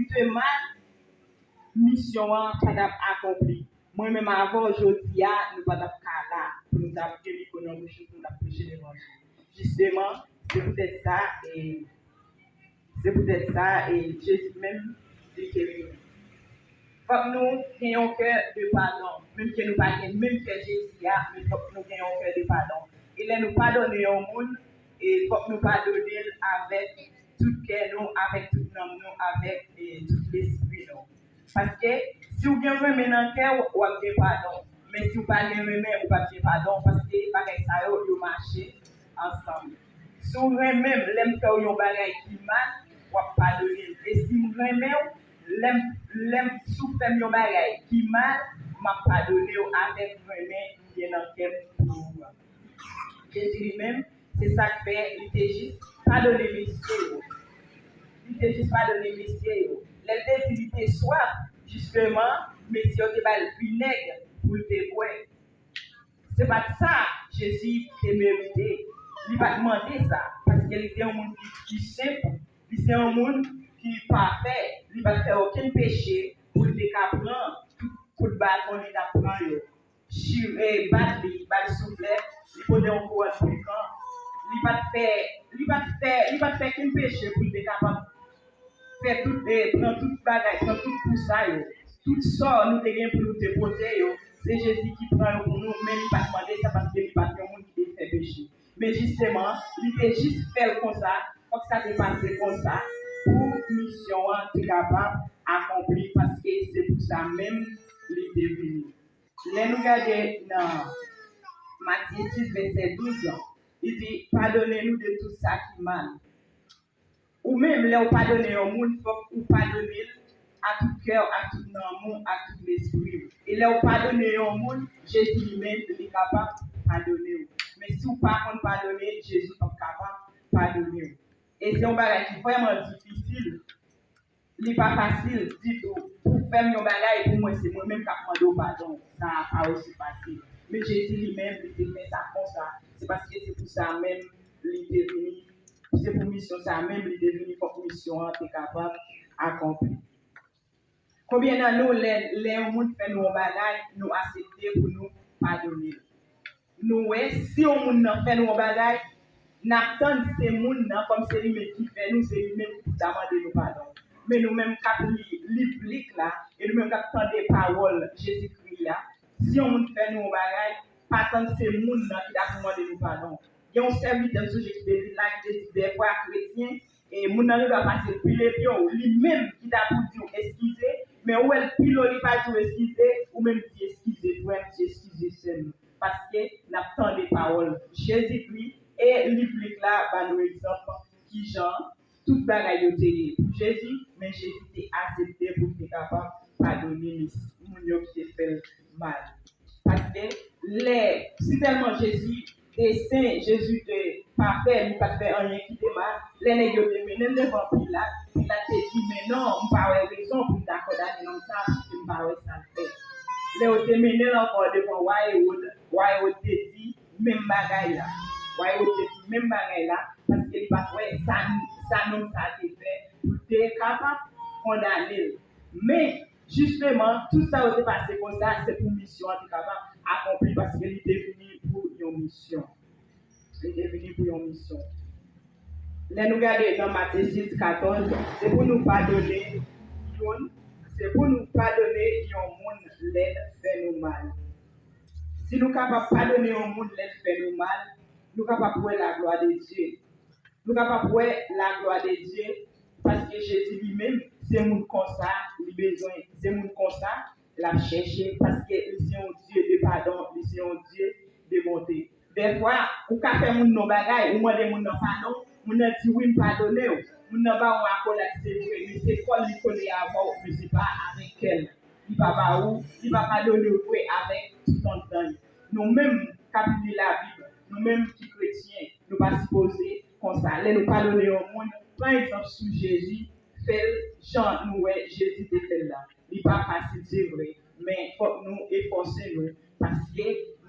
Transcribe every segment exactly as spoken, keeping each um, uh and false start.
Jisteman, misyon an pa t ap akonpli. Mwen menm avè w jodi a, nou pa t ap ka la pou nou ta gen mikwo nan bouch nou, pou nou ta preche levanjil. Jisteman, se poutèt sa, e, se poutèt sa, e, Jezi menm, li te vini. Fòk nou gen yon kè de padon. Menm ke nou pa gen menm kè Jezi a, men fòk nou gen yon kè de padon. E lè nou padone yon moun, e fòk nou padone l avèk tout kè nou, avèk tout nanm nou, avèk, e, tout lespri nou. Paske si w gen renmen nan kè w, w ap gen padon. Men si w pa gen renmen, ou p ap gen padon, paske bagay sa yo, yo mache ansanm. Si w renmen m, lè m fè w yon bagay ki mal, w ap padone m. E si m renmen w, lè m, lè m, si w fè m yon bagay ki mal, m ap padone w avèk renmen m gen nan kè m pou ou an. Jezi li menm, se sa k fè li te jis padone mesye yo. Li te jis padone mesye yo. Lè l te di li te swaf, jisteman, mesye yo te ba l vinèg pou l te bwè. Se pa t sa Jezi te merite. Li pa t mande sa, paske li te yon moun ki, ki senp, li se yon moun ki pafè, li pa t fè okenn peche pou l te ka pran tout kout baton li t ap pran yo. Chire, bat li, ba l souflèt, li pote yon kouwòn pikan. Li pa t fè, li pa t fè, li pa t fè kenn peche pou l te kapab fè tout, e, pran tout bagay, pran tout kou sa yo. Tout sò nou te gen pou nou te pote yo, se Jezi ki pran yo pou nou, men li pa t mande sa paske li pa t yon moun ki te fè peche. Men jisteman, li te jis fè l konsa, fòk sa te pase konsa, pou misyon an te kapab akonpli, paske se pou sa menm li te vini. Lè nou gade nan Matye sis, vèsè douz, li di, padone nou de tout sa ki mal. Ou menm, lè w padone yon moun, fòk ou padone l a tout kè w, a tout nanm ou, a tout lespri w. E lè w padone yon moun, Jezi li menm, li kapab padone w. Men si w pa konn padone, Jezi p ap kapab padone w. E se yon bagay ki vrèman difisil. Li pa fasil ditou pou fè m yon bagay, pou mwen se mwen menm k ap mande w padon. Sa pa osi fasil. Men Jezi li menm, li te fè sa konsa. Se paske se pou sa menm li te vini. Se pou misyon sa menm li te vini, fòk misyon an te kapab akonpli. Konbyen nan nou, lè, lè yon moun fè nou yon bagay, nou aksepte pou nou padone l? Nou wè, si yon moun nan fè nou yon bagay, n ap tann se moun nan, kòm se li menm ki fè nou, se li menm ki pou ta mande nou padon. Men nou menm k ap li liv lik la, e nou menm k ap tande pawòl Jezikri a, si yon moun fè nou yon bagay, pa tann se moun nan ki ta pou mande nou padon. Gen yon sèvitè, m sonje ki te vin la, ki te di, dèfwa kretyen, e moun nan gendwa pase l pile pye w, li menm ki ta pou di w eskize, men ou wè l pile w, li pa di w eskize, ou menm di eskize frè m, di eskize sè m. Paske n ap tande pawòl Jezikri, e liv lik la ba nou egzanp kijan tout bagay yo te ye pou Jezi, men Jezi te aksepte pou l te kapab padone mis-, moun yo ki te fè l mal. Paske lè, si tèlman Jezi te sen, Jezi te pafè, li pa t fè anyen ki te mal, lè nèg yo te mennen l devan Pilat, Pilat te di, men non, m pa wè rezon pou m ta kondane nonm sa, paske m pa wè sa l fè. Lè yo te mennen l ankò devan wa Ewòd, wa Ewòd te di menm bagay la. Wa Ewòd te di menm bagay la, paske li pa t wè sa, sa nonm sa te fè pou l te kapab kondane l. Men, jisteman, tout sa yo te pase konsa, se pou misyon an te kapab akonpli, paske li te vini pou yon misyon. Li te vini pou yon misyon. Lè nou gade nan Matye sis katòz, se pou nou padone youn, se pou nou padone yon moun lè l fè nou mal. Si nou kapab padone yon moun lè l fè nou mal, nou kapab wè laglwa de Dye. Nou kapab wè laglwa de Dye, paske Jezi li menm, se moun konsa li bezwen, se moun konsa l ap chèche, paske li se yon Dye de padon, li se yon Dye de bonte. Dèfwa, ou ka fè moun nan bagay, ou mande moun nan padon, moun nan di wi, m padone w. Moun nan ba w yon akolad, se vre, men se kò l li kole avè w, men se pa avèk kè l. Li pa ba ou, li pa padone w vre avèk tout anndan l. Nou menm k ap li Labib, nou menm ki kretyen, nou pa sipoze konsa. Lè nou padone yon moun, pran egzanp sou Jezi, fè l jan nou wè Jezi te fè l la. Li pa fasil, se vre, men fòk nou efòse nou, paske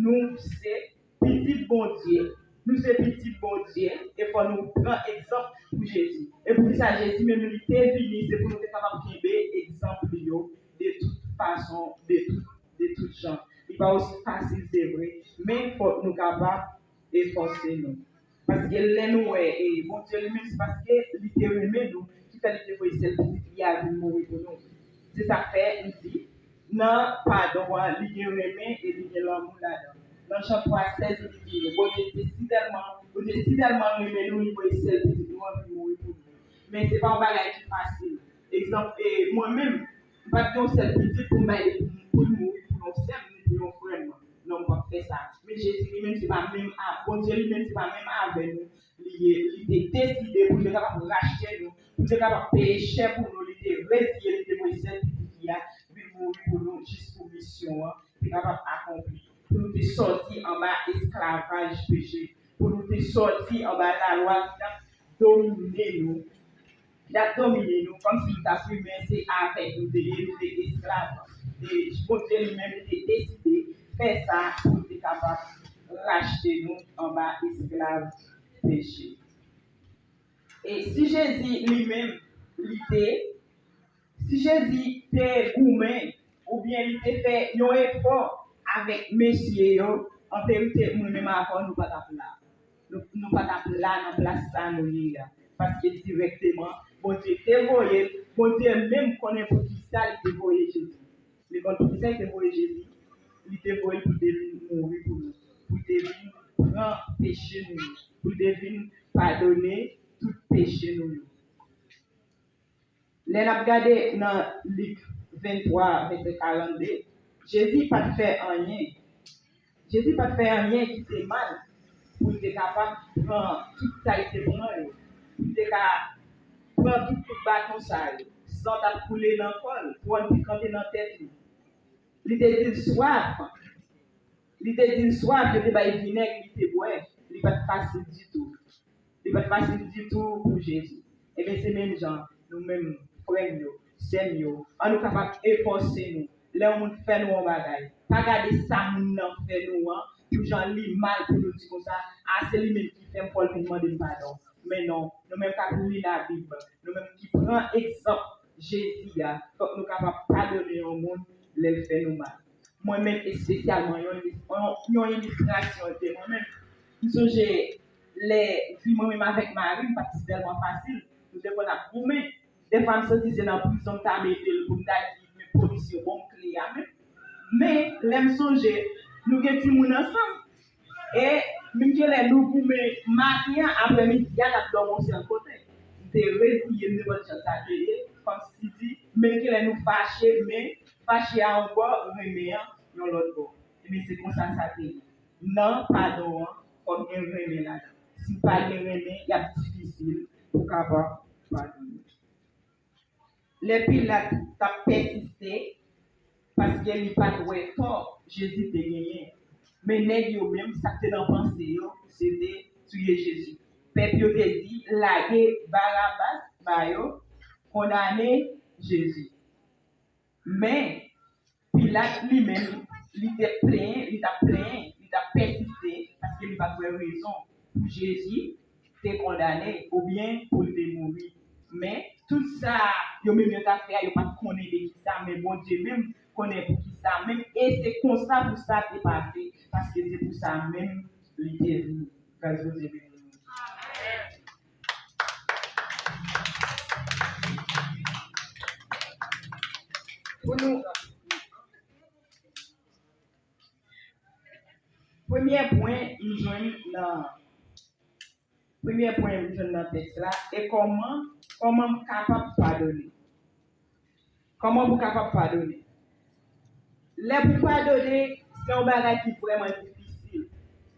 nou se pitit Bondye. Nou se pitit Bondye, e fò nou pran egzanp pou Jezi. E poukisa Jezi menm li te vini, se pou nou te kapab kenbe fason de tout, de tout jan. Li pa osi fasil, se vre, men fòk nou kapab efòse nou. Paske lè nou wè, e Bondye li menm, se paske li te renmen nou, ki fè li te voye sèl pitit li a vin mouri pou nou. Se sa k fè m di, nan padon an, li gen renmen e li gen lanmou ladan. Nan Jan twa sèz, li di nou, Bondye te si tèlman, Bondye si tèlman renmen nou, li voye sèl pitit nou an vin mouri pou nou. Men se pa yon bagay ki fasil. Egzanp, e mwen menm, m pa t gen yon sèl pitit pou m bay pou, pou l mouri pou yon sè m ni pou yon frè m. Non, m p ap fè sa. Men Jezi li menm, se pa menm a, Bondye li menm, se pa menm avè nou li ye. Li te deside pou l te kapab rachte nou, pou l te kapab peye chè pou nou. Li te reziye, li te voye sèl pitit li a vin mouri pou nou, jis pou misyon an te kapab akonpli. Pou nou te sòti anba esklavaj peche, pou nou te sòti anba lalwa ki t ap domine nou, ki t ap domine nou, kòmsi nou t ap imen, se avèk nou te ye, nou te esklav. E Bondye li menm, li te deside fè sa pou l te kapab rachte nou anba esklav peche. E si Jezi li menm, li te, si Jezi te goumen, oubyen li te fè yon efò avèk mesye yo, an verite, mwen menm avè w, nou pa t ap la. Nou, nou pa t ap la nan plas sa nou ye a. Paske dirèkteman, Bondye te voye l, Bondye menm konnen poukisa li te voye Jezi. Li konn poukisa li te voye Jezi. Li te voye l pou l te vin mouri pou nou, pou l te vin pran peche nou yo, pou l te vin padone tout peche nou yo. Lè n ap gade nan Lik venntwa, vèsè karannde, Jezi pa t fè anyen. Jezi pa t fè anyen ki te mal pou l te kapab pran tout sa l te pran yo, pou l te ka pran tout kout baton sa yo. San t ap koule nan kò l, twòn te kanpe nan tèt li. Li te di l swaf. Li te di l swaf, yo te bay vinèg, li te bwè. Li pa t fasil ditou. Li pa t fasil ditou pou Jezi. Ebyen, se menm jan, nou menm, frè m yo, sè m yo, ann nou kapab efòse nou. Lè yon moun fè nou yon bagay, pa gade sa moun nan fè nou an, pou jan li mal pou nou di konsa, a, se li menm ki fè m, fò l vin mande m padon. Men non, nou menm k ap li Labib, nou menm ki pran egzanp Jezi a, fòk nou kapab padone yon moun lè l fè nou mal. Mwen menm espesyalman, yon, yon, yon ilistrasyon de mwen menm. M sonje lè vi mwen menm avèk mari m pa t si tèlman fasil. Nou te konn ap goumen. Dèfwa m santi se nan prizon m ta mete l pou m ta di, men polis yo ban m kle a menm. Men, lè m sonje, nou gen timoun ansanm. E menm ke lè nou goumen maten an, aprèmidi a, n ap dòmi yon sèl kote. M te reziye m devan jan sa te ye, kòmsi di, menm ke lè nou fache, men fache a yon bò, renmen an yon lòt bò. Ebyen, se konsa sa te ye. Nan padon an, fòk gen renmen ladan. Si pa gen renmen, y ap difisil pou kapab padone. Lè Pilat t ap pèsiste, paske li pa t wè tò Jezi te genyen. Men nèg yo menm, sa k te nan panse yo, se te touye Jezi. Pèp yo te di, lage Barabas ba yo, kondane Jezi. Men, Pilat li menm, li te plenyen, li t ap plenyen, li t ap pèsiste, paske li pa t wè rezon pou Jezi te kondane oubyen pou l te mouri. Men, tout sa yo menm yo t ap fè a, yo pa t konnen de kisa, men Bondye menm konnen pou kisa menm, e se konsa pou sa te pase, paske se pou sa menm li te vini. Gras Bondye beni nou. Pou nou, premye pwen m jwenn nan, premye pwen m jwenn nan tèks la, e kòman, kòman m kapab padone? Kòman pou kapab padone? Lè pou padone, se yon bagay ki vrèman difisil.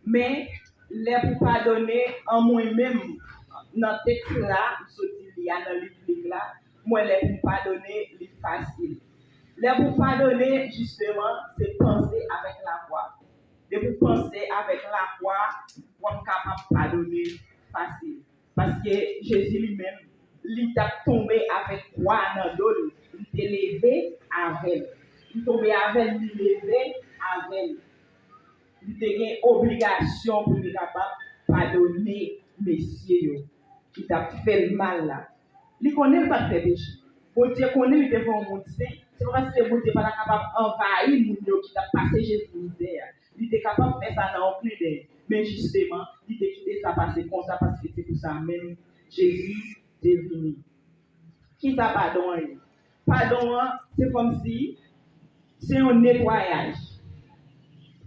Men, lè pou padone, an mwen menm, nan tèks la, m sot di li a nan liv Lik la, m wè lè pou padone, li fasil. Lè pou padone, jisteman, se panse avèk lafwa. Depi w panse avèk lafwa, w ap kapab padone fasil. Paske Jezi li menm, li t ap tonbe avèk kwa a nan do l, li te leve avè l. Li tonbe avè l, li leve avè l. Li te gen obligasyon pou li kapab padone mesye yo ki t ap fè l mal la. Li konnen l pa t fè peche. Bondye konnen li te fè yon moun sen. Se pa paske Bondye pa ta kapab anvayi moun yo ki t ap pase Jezi mizè a. Li te kapab fè sa nan yon klenbè. Men jisteman, li te kite sa pase konsa paske se pou sa menm Jezi te vini. Kisa padon an ye? Padon an, se kòmsi se yon netwayaj.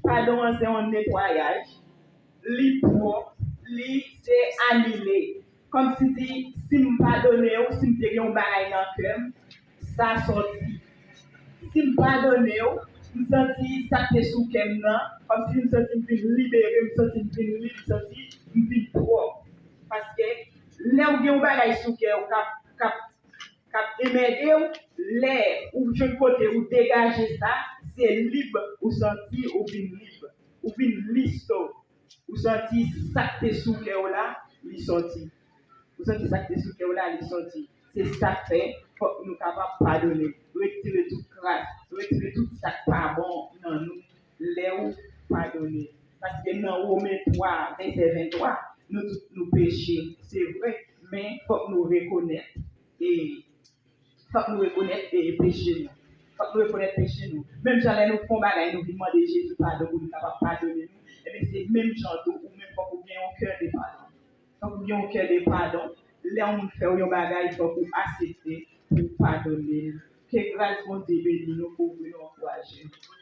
Padon an se yon netwayaj. Li pwòp, li se anile. Kòmsi di, si m padone w, si m te gen yon bagay nan kè m, sa sòti. Si m padone w, m santi sa k te sou kè m nan, kòmsi m santi m vin libere, m santi m vin lib, m santi m vin pwòp. Paske lè w gen yon bagay sou kè w k ap, k ap, k ap enmède w, lè ou jwenn kote ou degaje sa, se lib ou santi ou vin lib, ou vin listò. Ou santi sa k te sou kè w la, li sòti. Ou santi sa k te sou kè w la, li sòti. Se sa k fè, fòk nou kapab padone. Retire tout kras, retire tout sa k pa bon nan nou lè ou padone. Paske nan Women twa, vèsè venntwa, nou tout nou peche, se vre, men fòk nou rekonèt e fòk nou rekonèt e, peche nou. Fòk nou rekonèt peche nou. Menm jan lè nou fè yon bagay, nou vin mande Jezi padon pou li kapab padone nou. Ebyen, se menm jan tou, ou menm fòk ou gen yon kè de padon. Fòk ou gen yon kè de padon. Lè yon moun fè w yon bagay, fòk ou aksepte pou w padone l. Ke gras Bondye beni nou, kouvri nou, ankouraje nou.